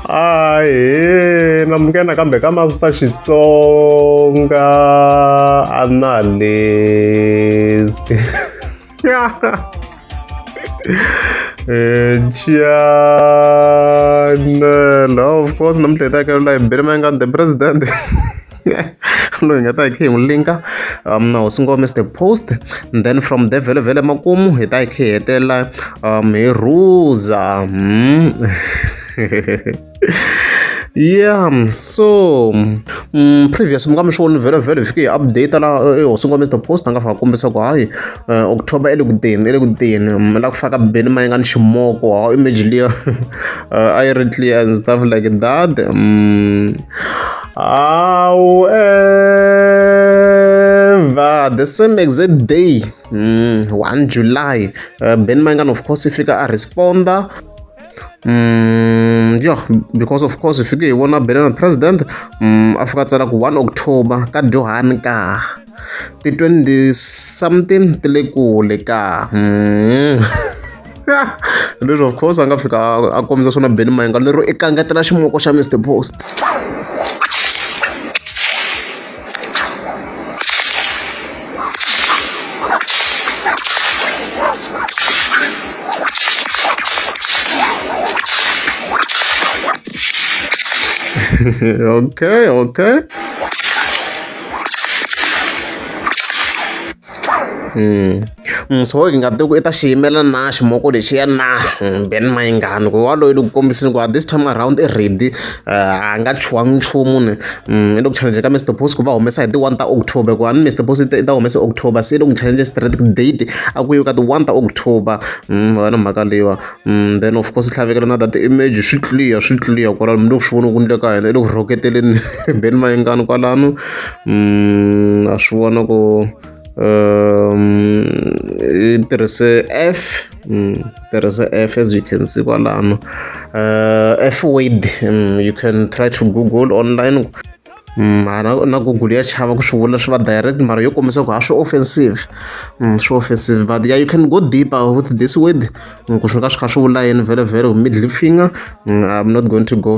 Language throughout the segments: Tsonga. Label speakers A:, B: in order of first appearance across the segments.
A: Ahee namukela nakambe ka Master Xitsonga Analyst channel of course namuntlha hi ta hakela hi Benny Mayengani the president loyi hi nga ta hi khe hi n'wi linka na hosi ngome Mr Post and then from there vhele vhele makumu hi ta hi khe hi hetelela hi rhuza yeah so previous mi nga mi swi voni vhele vhele hi fike hi update la hosi ngome Mr Post a nga fika kombisa ku hayi October i le ku teni i le ku teni la ku faka Benny Mayengani ximoko ha image liya a yi ri clear and stuff like that however the same exact day 1 July Benny Mayengani of course i fika a responda yeah because of course hi fike hi vona Benny na president a fika a tsala ku 1 October ka Johan ka ti 20 something ti le kule ka leswi of course a nga fika a kombisa swona Benny Mayengani lero i kangetela ximoko xa Mr Post okay okay So hi nga tivi ku i ta xi yimela na ximoko lexiya na Ben Mayengani ku waloye le ku kombiseni ku this time around i ready a nga chuhangi nchumu ni i le ku challenge ka Mr Post ku va humesa hi ti 1 ta October ku a ni Mr Post i ta humesa October se i le ku challenge straight date a ku yiwe ka ti 1 ta October wena mhaka leyiwa then of course tlhavekela na that image swi clear swi clear kwalano mi le ku swi vona ku ni le ka hina i le ku rhoketeleni Ben Mayengani kwalano a swi vona ku i tirhise F tirhise F as you can see kwalano F word you can try to google online mara na Google ya chava ku swi vula swi va direct mara yo kombisa ku ha swi offensive swi offensive but yeah you can go deeper with this word ku swi nga swi kha swi vula yini vhele vhele middle finger I'm not going to go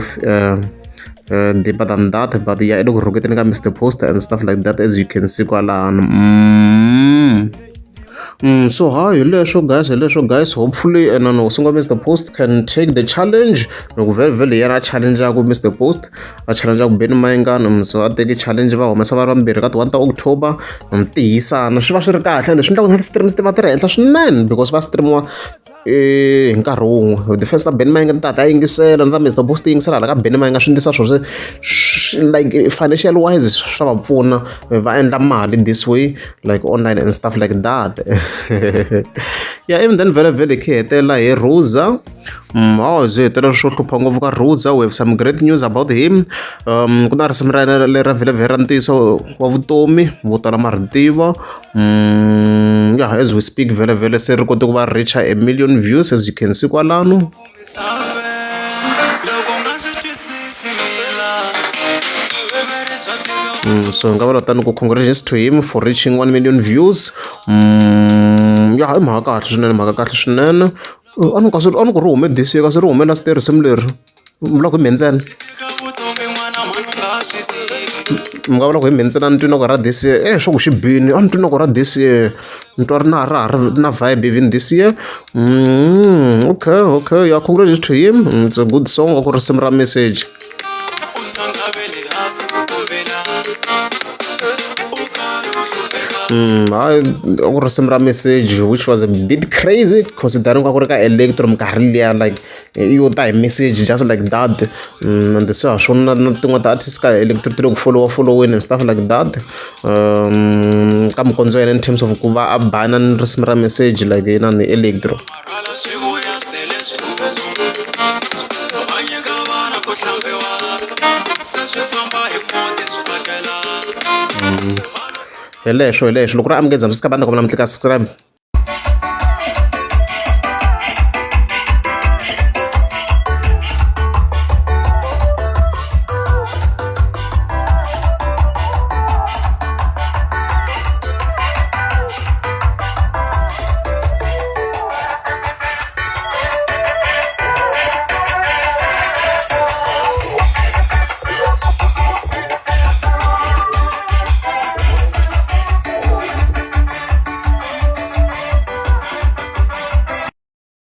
A: deeper than that but yeah i le ku rhuketeni ka Mr Post and stuff like that as you can see kwalano so hi leswo guys hi leswo guys hopefully and no singo Mr Post can take the challenge loko vhele vhele yena a challenge-aku Mr Post a challenge-aku Benny Mayengani so a teki challenge va humesa va ri vambirhi ka ti 1 ta October tihisana swi va swi ri kahle ende swi endla ku na ti-streams ti va ti ri henhla swinene because va stream-iwa hi nkarhi wun'we the first ta Benny Mayengani ta ta yingisela na ta Mr Post ti yingisela hala ka Benny Mayengani swi endlisa swona like financial wise swa va pfuna va endla mali this way like online and stuff like that yeah even then vhele vhele hi hetelela hi Rhuza hawu byi hetelela swo hlupha ngopfu ka Rhuza we have some great news about him ku na risimu ra yena lera vhele vhele ra ntiyiso wa vutomi vo tala ma ri tiva yeah as we speak vhele vhele se ri kote ku va reach a million views as you can see kwalano so hi nga vula tani ku congratulations to him for reaching 1 million views ya i mhaka kahle swinene mhaka kahle swinene a ni kasi a ni ku ri hume this year kasi ri hume last year risimu leri mi vula ku hi mhendzene mi nga vula ku hi mhendzene a ni twi na ku ra this year eh swa ku xi bini a ni twi na ku ra this year ni twa ri na ra ha ri na vibe even this year okay okay yeah congratulations to him it's a good song a ku risimu ra message hayi a ku risimu ra message which was a bit crazy considering a ku ri ka electro minkarhi liya like yo ta hi message just like that and se ha swona na tin'wana ti-artist ka electro ti le ku followa following and stuff like that ka mikondzo ya yena in terms of ku va a bana ni risimu ra message like yena ni electro hi leswo hi leswo loko ri amukeza mi swi ka banda kombela mi tlika subscribe.